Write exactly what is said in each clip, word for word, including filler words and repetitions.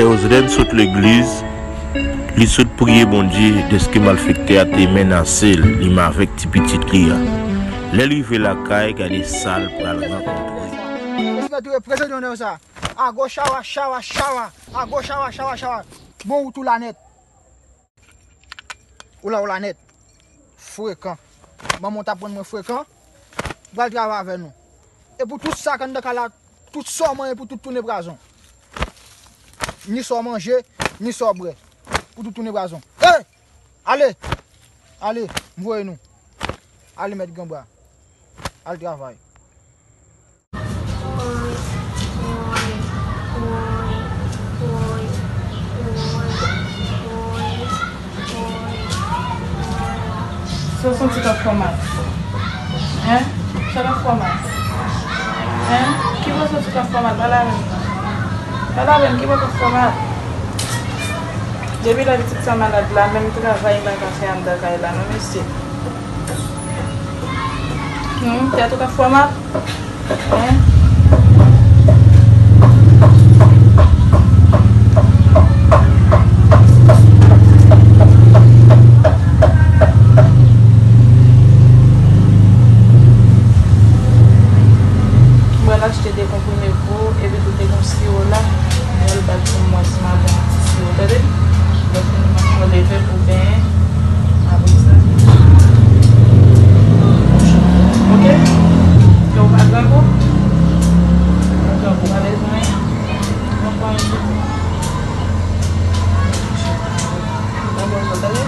Josden sot legliz, li sot priye Bondye dèske malfektè a te menase l, li menm avèk ti pitit li a. Lè l rive lakay, gade sa l pral rankontre. Agoch, awa, chawa, chawa. Agoch, awa, chawa, chawa. Bon, ou tou la nèt. Ou la, ou la nèt. Frekan. Manman w t ap pran mwen frekan. Pral travay avè nou. E pou tout sa k anndan kay la, tout sa w manyen pou tout tounen prazon. Ni sa w manje, ni sa w bwè. Pou tout tounen prazon. Hey! Ale! Ale, m voye nou. Ale, mèt Ganbra. Al travay. Sa w santi k ap fè w mal? Hen? Sa k ap fè w mal? Hen? Ki bò w santi k ap fè w mal? Pale avè m. Pale avè m, ki bò k ap fè w mal? Depi lè pitit sa malad la, menm travay m pa ka fè anndan kay la non, mesye. Hmm, tèt ou k ap fè w mal? Hen? Mwen achte de konprime pou ou, epi tou te gon siwo la, mwen al bat pou mwen si m ap pran ti siwo, tande? Lè fini, m ap pran leve pou benyen. Apre sa, ok? Ke w pa grangou? Pa grangou, pa bezwen anyen. Mwen pran yon ti. Mwen pran yon, tande?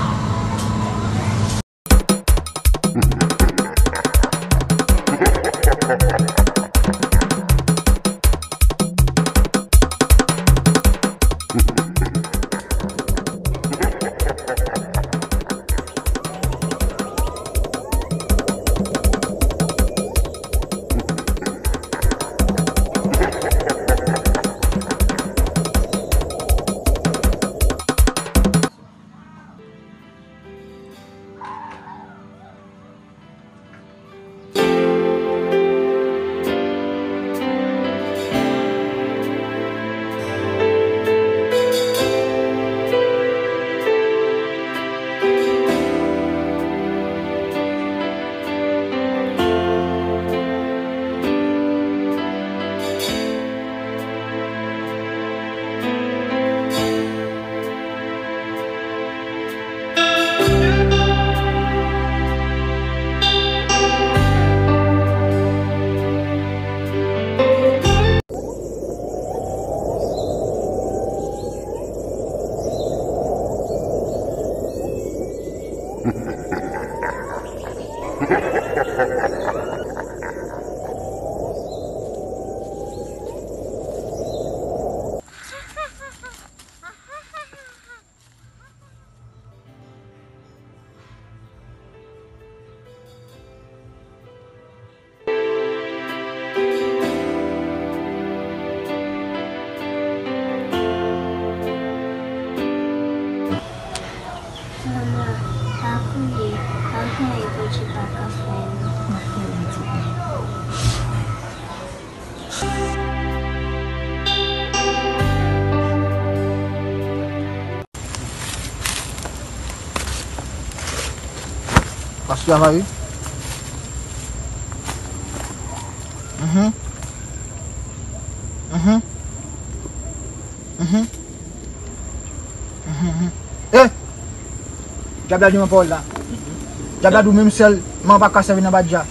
Manman, pa kriye, pa gen anyen Bondye pa ka fè non. Pas travay wi. Mhm. Mhm. Mhm. Mhm, mhm. Eh! Dyab la di mwen pawòl la. Dyab la di w menm sèlman pa ka sèvi nan badja.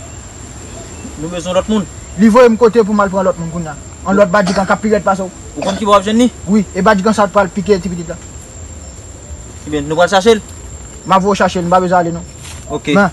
Nou bezwen lòt moun. Li voye m kote pou m al pran lòt moun kounye a. Yon lòt badjikan k ap pi rèd pase w. Ou konn ki bò w ap jwenn li? Wi, e badjikan sa pral pike ti pitit la. Ebyen, nou pral chache l. M ap voye w chache l, m pa bezwen ale non. Ok. Men.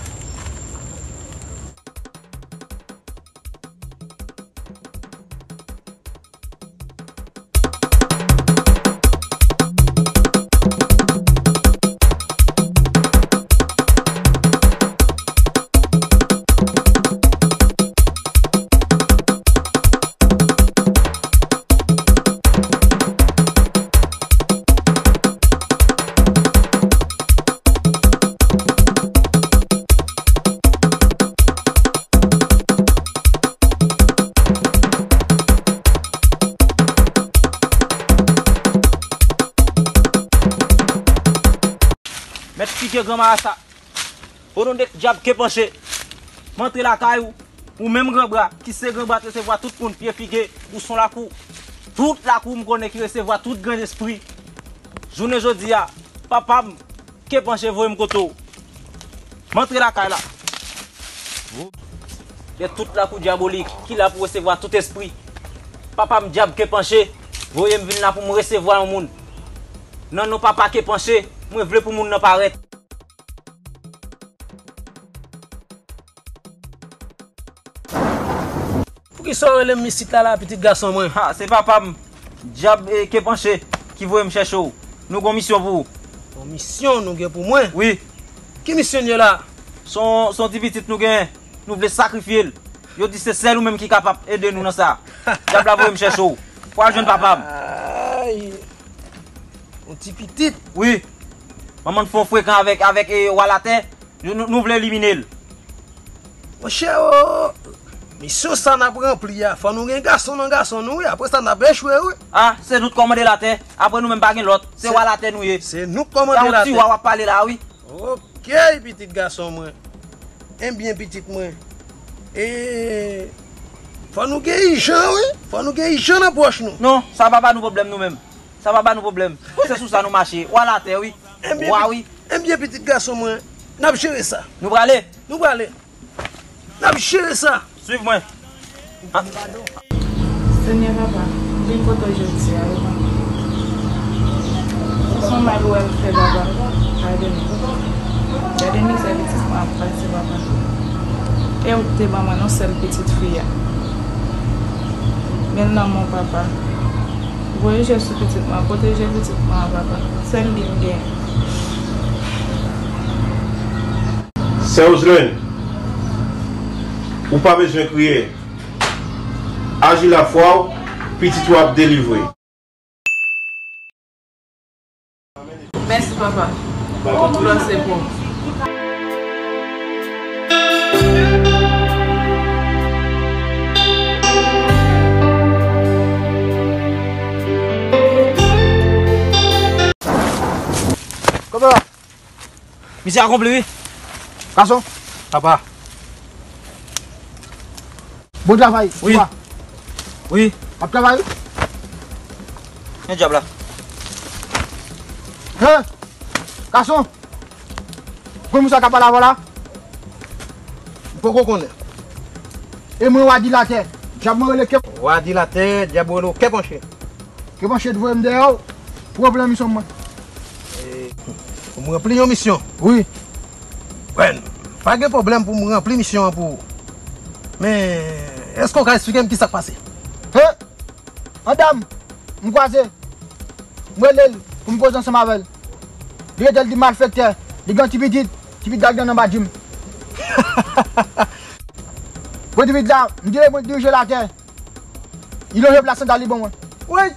Mèt figye gran marasa. O non de dyab Kepanche. M antre lakay ou. Ou menm Granbra, ki se Granbra te resevwa tout moun, Pye Figye, Bouson Lakou. Tout Lakou m konnen ki resevwa tout grenn espri. Jounen jodi a, papa m, Kepanche voye m kote w. M antre lakay la. De tout Lakou dyabolik, ki la pou resevwa tout espri. Papa m dyab Kepanche, voye m vin la pou m resevwa yon moun. Nan non papa Kepanche, mwen vle pou moun nan parèt. Poukisa w rele m isit la, la, pitit gason mwen? Ha, se papa m, dyab, eh, Kepanche, ki voye m chèche w. Nou gon misyon pou ou. Yon misyon nou gen pou mwen? Wi. Ki misyon l ye la? Se yon, se yon ti pitit nou gen, nou vle sakrifye l. Yo di se sèl ou menm ki kapab ede nou nan sa. Dyab la voye m chèche w. Pou al jwenn papa m. Ay. Yon ti pitit? Wi. Manman n fè yon frekan avèk, avèk, eh, wa latè. Nou, nou, nou vle elimine l. Monchè, o, misyon sa n ap ranpli a, fò nou gen gason nan gason nou, wi. Apre sa, n ap echwe, wi. A, se nou k kòmande latè. Apre nou menm pa gen lòt. Se wa latè nou ye. Se nou k kòmande latè. Sa yon ti wa w ap pale la, wi. Oke, pitit gason mwen. Ebyen, pitit mwen. E, fò nou gen ijan, wi. Fò nou gen ijan nan pòch nou. Non, sa pa ba nou pwoblèm nou menm. Sa pa ba nou pwoblèm. Se sou sa nou mache. Wa latè, wi. Ebyen, wa, wi. Ebyen, pitit gason mwen, n ap jere sa. Nou prale? Nou prale. N ap jere sa. Swiv mwen. A. Senyè papa, m vin kote w jodi a, wi. Se yon mal ou wè m fè, papa. Padone m. Gade mizè pitit mwen ap pase, papa. E ou te ban mwen yon sèl pitit fi a. Men l nan men w, papa. Voye je sou pitit mwen, pwoteje pitit mwen an, papa. Sèl li m gen. Sè Roselèn, ou pa bezwen kriye. Aji lafwa w, pitit ou ap delivre. Mèsi, papa. Glwa se pou ou. Kòman? Misyon akonpli, wi. Gason. Papa. Bon travay, wi. Papa. Wi. W ap travay, wi. Men dyab la. Hen? Gason. Granmoun sa k ap pale avè w la? M poko konnen. E mwen, wa di latè. Dyab mwen rele Kè. Wa di latè, dyab ou rele w Kè Panche. Kè Panche t voye m dèyè w pou ranpli yon misyon mwen. E, pou m ranpli yon misyon? Wi. Byen, pa gen pwoblèm pou m ranpli misyon an pou ou. Men, èske w ka eksplike m kisa k pase? He! Yon dam, m kwaze, m rele l pou m koze ansanm avè l. Li rete, l di malfektè, li gen yon ti pitit, ti pitit la gen anba jim. Mwen ti pitit la, m di mwen dirije l atè. Li lonje plat sandal li ban mwen. Wi!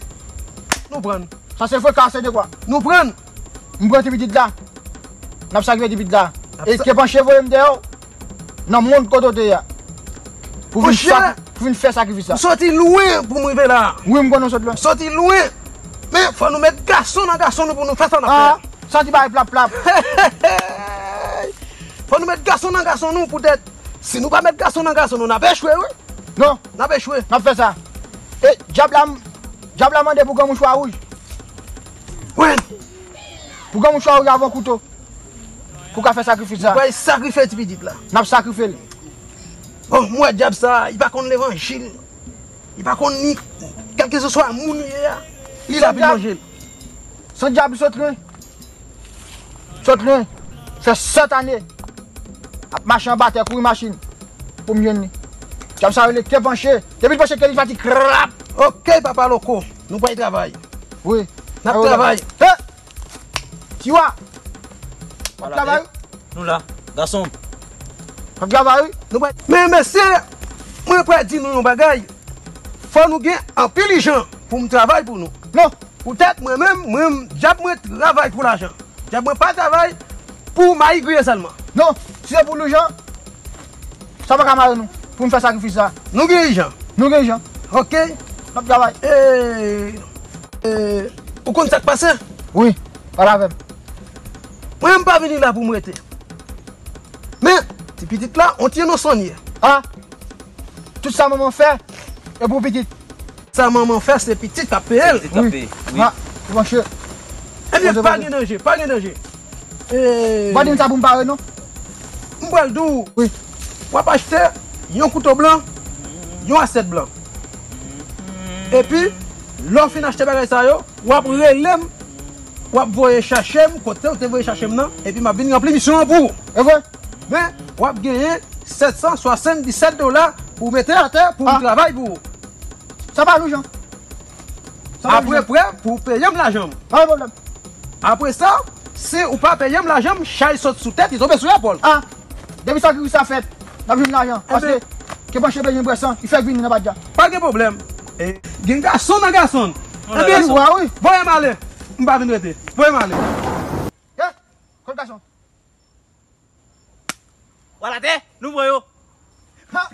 Nou pran. Sa se frekan, se de kwa. Nou pran. M pran ti pitit la. N ap sakrifye ti pitit la. E Kè Panche voye m dèyè w nan mond kote w te ye a. Pou vin, monchè, sak-, pou vin fè sakrifis la. M soti lwen pou m rive la. Wi, m konnen w sot lwen. M soti lwen. Men, fò nou met gason nan gason nou pou nou fè sa n ap fè a. Ah, santi bay plap plap. Fò nou met gason nan gason nou poutèt. Si nou pa met gason nan gason nou, n ap echwe, wi. Non. N ap echwe. N ap fè sa. E, dyab la, dyab la mande pou granmoun chwa wouj. Wi. Pou granmoun chwa wouj avè yon kouto. Pou ka fè sakrifis sa. Nou pral sakrifye ti pitit la. N ap sakrifye l. Bon, m wè dyab sa, li pa konn levanjil. Li pa konn ni kèlkeswa moun li ye a. Li la vin manje l. Se yon dyab, li sot lwen. Sot lwen. Fè sèt ane. Ap mache anba tè, kouri machin. Pou m jwenn li. Dyab sa rele Kè Panche. Depi l panche ke li pati, krap. Oke, papa Loko. Nou pral travay. Wi. N ap travay. He! Tiwa! W ap travay? Nou la, gason. W ap travay, wi? Nou pral. Men, mesye, mwen pral di nou yon bagay. Fò nou gen anpil ijan pou m travay pou nou. Non. Poutèt mwen menm, mwen, dyab mwen travay pou lajan. Dyab mwen pa travay pou mayi griye sèlman. Non, si se pou lajan, sa pa ka mare nou, pou n fè sakrifis sa. Nou gen ijan. Nou gen ijan. Oke. N ap travay. E, e, ou konn sa k pase? Wi, pale avè m. Mwen, m pa vini la pou m rete. Men, ti pitit la, on ti inosan l ye. A, tout sa manman fè, e pou pitit. Sa manman fè, se pitit k ap peye l. Pitit k ap peye, wi. A, se mache. Ebyen, pa gen danje, pa gen danje. E, pa di m sa pou m pare, non. M pral di w, wi, w ap achte yon kouto blan, yon asyèt blan. Epi, lè w fin achte bagay sa yo, w ap rele m, w ap voye chache m, kote w te voye chache m nan, epi m ap vin ranpli misyon an pou ou. E vre? Men, w ap genyen sèt san swasanndisèt dola pou w mete atè pou m travay pou ou. Sa pa lou, Jan. Sa pa lou, Jan. Apre prè, pou w peye m lajan m. Pa gen pwoblèm. Apre sa, si ou pa peye m lajan m, chay sot sou tèt, li tonbe sou epòl. A, depi sa ki sa fèt, n ap jwenn lajan. Paske, ke panche bezwen bwè san, li fèk vini nan badja. Pa gen pwoblèm. E, gen gason nan gason. Ebyen, voye m ale. M pa vin rete. Voye m ale. Kot gason? Wala tè, nou pran yo. Ha!